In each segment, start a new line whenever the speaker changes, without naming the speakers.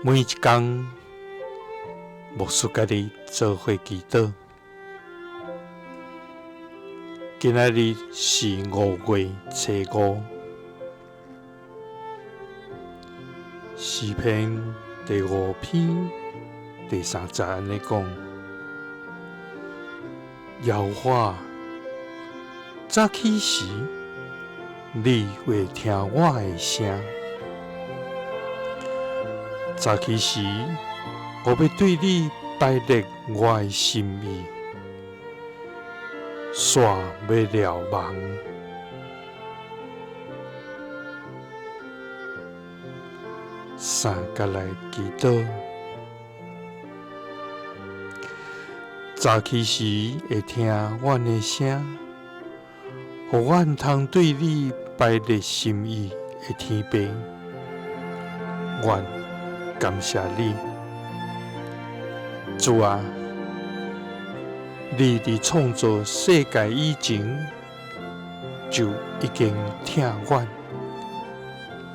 每一工，牧師佮你做伙祈禱。今仔日是5月初5，詩篇第五篇第三節按呢講：耶和華，早起時，你會聽我的聲。早起時，我欲對你擺列我的心意，煞欲了亡。三佮來祈禱。早起時會聽阮的聲，予阮通對你擺列心意的天父，阮感謝你，主啊，你佇創造世界以前就已經疼阮、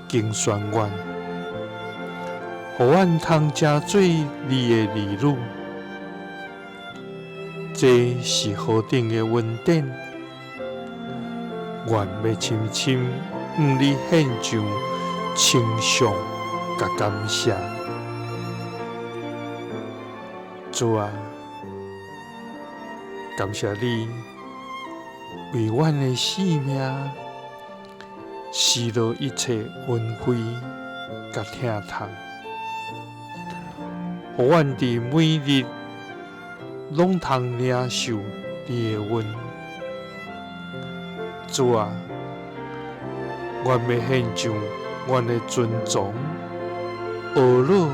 揀選阮，予阮通成做你的兒女，這是何等的恩典！阮欲深深向你獻上稱頌佮感謝。主啊，感謝你為阮的性命施落一切恩惠佮疼痛，予阮佇每日攏通領受你的恩。主啊，阮欲獻上阮的尊崇、呵咾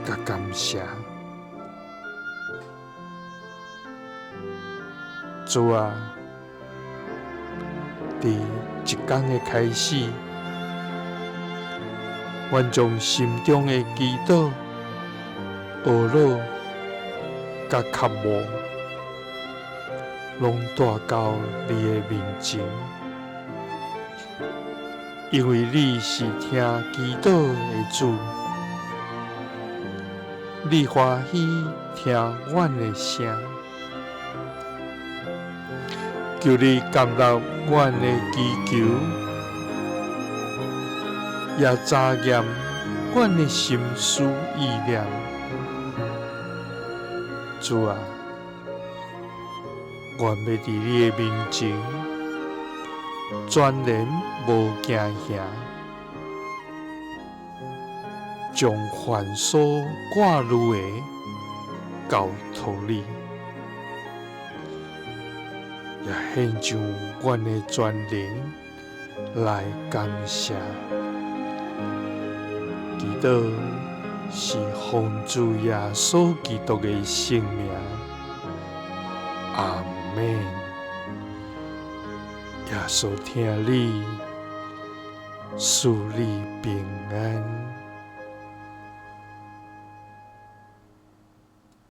佮感謝。主啊，佇一工的開始，阮將心中的祈禱、呵咾佮渴慕，攏帶到你的面前，因為你是聽祈禱的主，你歡喜聽阮的聲。求你接納阮的祈求，也查驗阮的心思意念。主啊，阮欲佇你的面前，全然無驚嚇，將凡所掛慮的交託你。也獻上阮的全靈來感謝，祈禱是奉主耶穌基督的聖名，阿們。耶穌疼你，賜你平安。